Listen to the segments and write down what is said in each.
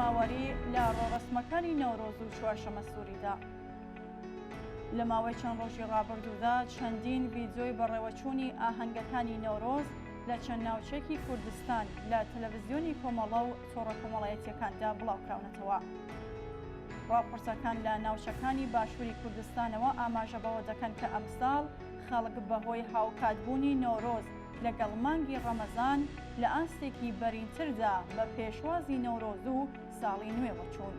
جەماوەری لە ڕێوڕەسمەکانی نەورۆز و چوارشەمەسووریدا. لە ماوەی چەند ڕۆژی ڕابردوودا چەندین ڤیدیۆی بەڕێوەچوونی ئاهەنگەکانی نەورۆز لە چەند ناوچەیەکی کوردستان لە تەلەڤزیۆنی کۆمەڵە و تۆڕە کۆمەڵایەتییەکاندا بڵاوکراونەتەوە. ڕاپۆرتەکان لە ناوچەکانی باشووری کوردستانەوە ئاماژە بەوە دەکەن کە ئەمساڵ خەڵک بەهۆی هاوکاتبوونی نەورۆز لەگەڵ مانگی ڕەمەزان لە ئاستێکی بەرینتردا بە پێشوازی نەورۆز و ساڵی نوێوە چوون.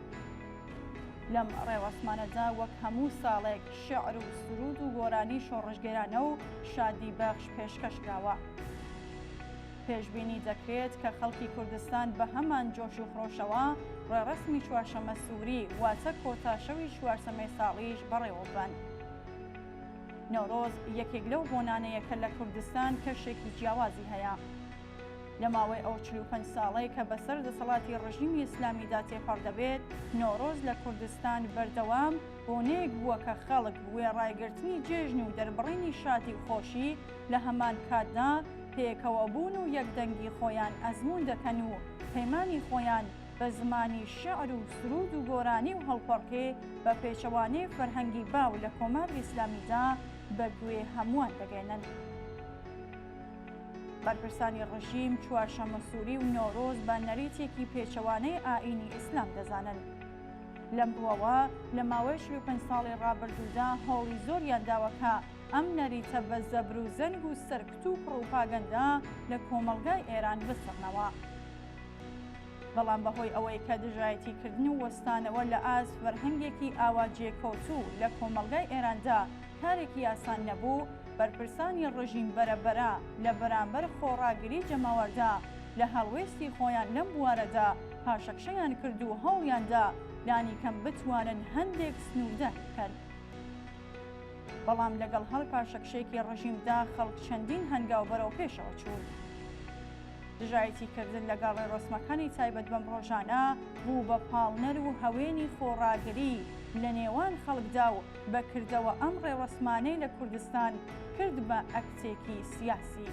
لەم ڕێوڕەسمانەدا وەک هەموو ساڵێک شیعر و سروود و گۆرانی شۆڕشگێرانە و شادی بەخش پێشکەش کراوە. پێشبینی دەکرێت کە خەڵکی کوردستان بە هەمان جۆش و خرۆشەوە ڕێڕەسمی چوارشەمە سووری واتە کۆتا شەوی چوارسەمەی ساڵیش بەڕێوەببەن. نەورۆز یەکێک لەو بۆنانەیە کە لە کوردستان کەشێکی جیاوازی هەیە. لە ماوەی ئەو 45 ساڵەی کە بەسەر دەسەڵاتی ڕژیمی ئیسلامیدا تێپەڕ دەبێت، نەورۆز لە کوردستان بەردەوام بۆنەیەک بووە کە خەڵک وێڕای گرتنی جێژن و دەربڕینی شادی و خۆشی لە هەمان کاتدا پێکەوەبوون و یەکدەنگی خۆیان ئەزموون دەکەن و پەیمانی خۆیان بە زمانی شیعر و سروود و گۆرانی و هەڵپەڕکێ بە پێچەوانەی فەرهەنگی باو لە کۆماری ئیسلامیدا بە گوێ هەمووان دەگەێنن. بەرپرسانی ڕژیم چوارشەممەسووری و نەورۆز بە نەریتێکی پێچەوانەی ئائینی ئیسلام دەزانن. لەم ڕووەوە لە ماوەی 45 ساڵی ڕابردوودا هەوڵی زۆریان داوە کە ئەم نەریتە بە زەبر و زەنگ و سەرکوت و پڕوپاگەندە لە کۆمەڵگای ئێران بسڕنەوە. بەڵام بەهۆی ئەوەی کە دژایەتیکردن و وەستانەوە لە ئاست فەرهەنگێکی ئاوا جێکەوتوو لە کۆمەڵگای ئێراندا کارێکی ئاسان نەبوو، بەرپرسانی ڕژیم بەرە بەرە لە بەرامبەر خۆڕاگری جەماوەردا لە هەڵوێستی خۆیان لەم بوارەدا پاشەکشەیان کرد و هەوڵیان دا لانیکەم بتوانن هەندێک سنوورداری بکەن. بەڵام لەگەڵ هەر پاشەکشەیەکی ڕژیمدا خەڵک چەندین هەنگاو بەرەو پێشەوە چوون. دژایەتی کردن لەگەڵ ڕێوڕەسمەکانی تایبەت بەم ڕۆژانە بوو بە پاڵنەر و هەوێنی خۆڕاگری لە نێوان خەڵکدا و بە کردەوە ئەم ڕێوڕەسمانەی لە کوردستان کرد بە ئەکتێکی سیاسی.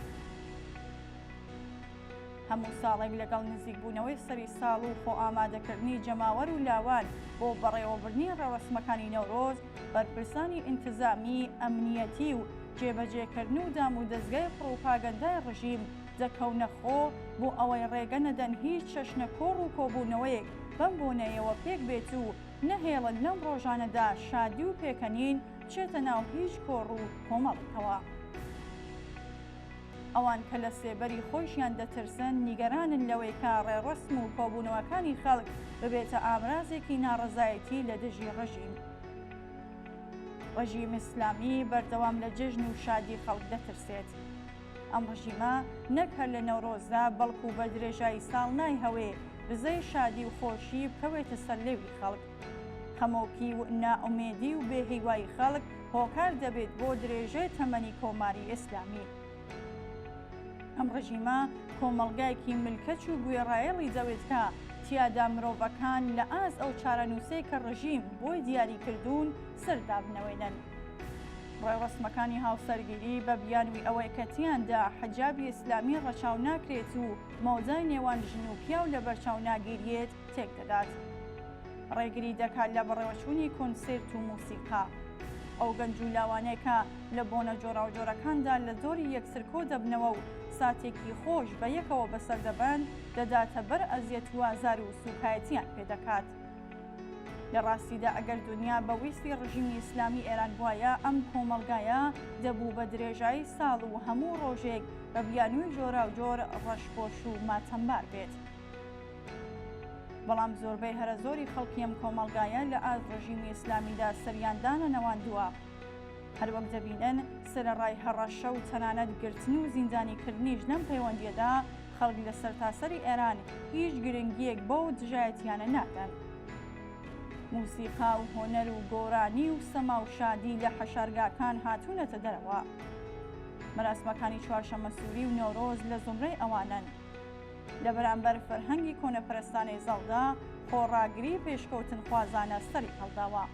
هەموو ساڵێک لەگەڵ نزیکبوونەوەی سەری ساڵ و خۆئامادەکردنی جەماوەر و لاوان بۆ بەڕێوەبردنی ڕێوڕەسمەکانی نەورۆز، بەرپرسانی ئینتزامی، ئەمنیەتی و جێبەجێکردن و دامودەزگای پڕوپاگەندای ڕژیم دەکەونە خۆ بۆ ئەوەی ڕێگە نەدەن هیچ چەشنە کۆڕ و کۆبوونەوەیەک بەم بۆنەیەوە پێک بێت و نەهێڵن لەم ڕۆژانەدا شادی و پێکەنین بچێتە ناو هیچ کۆڕ و کۆمەڵێکەوە. ئەوان کە لە سێبەری خۆیشیان دەترسن، نیگەرانن لەوەی کە ڕێڕەسم و کۆبوونەوەکانی خەڵک ببێتە ئامرازێکی ناڕەزایەتی لە دژی ڕژیم. ڕژیم ئیسلامی بەردەوام لە جەژن و شادی خەڵک دەترسێت. ئەم ڕژیمە نەک هەر لە نەورۆزدا بەڵکو بە درێژایی ساڵ نایهەوێ بزەی شادی و خۆشی بکەوێتە سەر لێوی خەڵک. خەمۆکی و نائومێدی و بێهیوایی خەڵک هۆکار دەبێت بۆ درێژەی تەمەنی کۆماری ئیسلامی. ئەم ڕژیمە کۆمەڵگایەکی ملکەچ و گوێڕایەڵی دەوێت کە تیادا مرۆڤەکان لە ئاست ئەو چارەنووسەی کە ڕژیم بۆی دیاری کردوون سەر دابنەوێنن. ڕێوڕەسمەکانی هاوسەرگیری بە بیانووی ئەوەی کە تیاندا حجابی ئیسلامی ڕەچاو ناکرێت و مەودای نێوان ژن و پیاو لەبەرچاو ناگیریێت تێکدەدات. ڕێگری دەکات لە بەڕێوەچوونی کۆنسێرت و مۆسیقا. ئەو گەنج و لاوانەی کە لە بۆنە جۆراوجۆرەکاندا لە دۆری یەکتر کۆ دەبنەوە و ساتێکی خۆش بە یەکەوە بەسەر دەبەن، دەداتە بەر ئەزیەت و ئازار و سووکایەتییان پێ دەکات. لە ڕاستیدا ئەگەر دونیا بە ویستی ڕژیمی ئیسلامی ئێران بوایە، ئەم کۆمەڵگایە دەبوو بە درێژایی ساڵ و هەموو ڕۆژێک بە بیانووی جۆراوجۆر ڕەشپۆش و ماتەمبار بێت. بەڵام زۆربەی هەرە زۆری خەڵکی ئەم کۆمەڵگایە لە ئاست ڕژیمی ئیسلامیدا سەریان دانەنەواندووە. هەروەک دەبینن سەرەڕای هەڕەشە و تەنانەت گرتن و زیندانیکردنیش لەم پەیوەندییەدا خەڵک لە سەرتاسەری ئێران هیچ گرنگییەک بەو دژایەتییانە نادەن. موسیقا و هونەر و گۆرانی و سەما و شادی لە حەشارگاکان هاتوونەتە دەرەوە. مەراسمەکانی چوارشەممەسووری و نەورۆز لە زومرەی ئەوانەن. لە بەرامبەر فەرهەنگی کۆنەپەرستانەی زاڵدا خۆڕاگری پێشکەوتنخوازانە سەری هەڵداوە.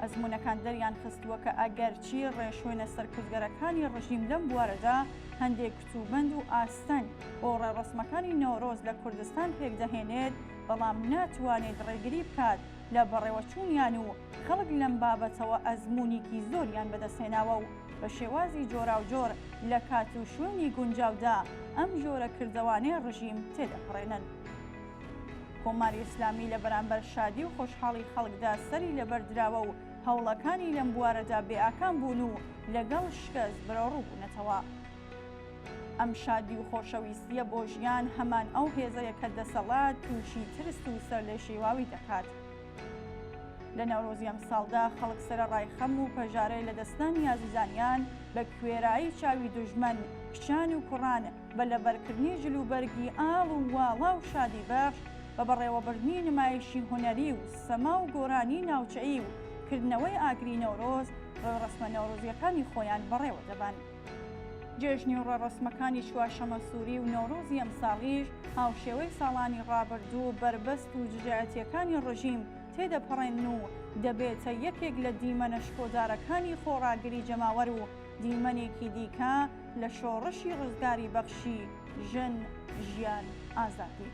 ئەزموونەکان دەریان خستووە کە ئەگەرچی ڕێشوێنە سەرکوتگەرەکانی ڕژیم لەم بوارەدا هەندێک کتوبەند و ئاستەنگ بۆ ڕێوڕەسمەکانی نەورۆز لە کوردستان پێکدەهێنێت، بەڵام ناتوانێت ڕێگری بکات لە بەڕێوەچوونیان و خەڵک لەم بابەتەوە ئەزموونیکی زۆریان بەدەستهێناوە و بە شێوازی جۆراوجۆر لە کات و شوێنی گونجاودا ئەم جۆرە کردەوانەی ڕژیم تێدەپەڕێنن. کۆماری ئیسلامی لە بەرامبەر شادی و خۆشحاڵی خەڵکدا سەری لەبەر دراوە و هەوڵەکانی لەم بوارەدا بێ ئاکام بوون و لەگەڵ شکست بەرەوڕوو بوونەتەوە. ئەم شادی و خۆشەویستییە بۆ ژیان هەمان ئەو هێزەیە کە دەسەڵات تووشی ترس و سەرلێشێواوی دەکات. لە نەورۆزی ئەمساڵدا خەڵک سەرەڕای خەم و پەژارەی لەدەستدانی ئازیزانیان بە کوێرایی چاوی دوژمن، کچان و کوڕان بە لەبەرکردنی جلوبەرگی ئاڵ و واڵا و شادیبەخش، بە بەڕێوەبردنی نمایشی هونەری و سەما و گۆرانی ناوچەیی و کردنەوەی ئاگری نەورۆز، ڕێوڕەسمە نەورۆزییەکانی خۆیان بەڕێوە دەبەن. جێژنی و ڕێوڕەسمەکانی چوارشەمەسووری و نەورۆزی ئەمساڵیش هاوشێوەی ساڵانی ڕابردوو بەربەست و دژایەتییەکانی ڕژیم تێدەپەڕێنن و دەبێتە یەکێک لە دیمەنە شکۆدارەکانی خۆڕاگری جەماوەر و دیمەنێکی دیکە لە شۆڕشی ڕزگاریبەخشی ژن، ژیان، ئازادی.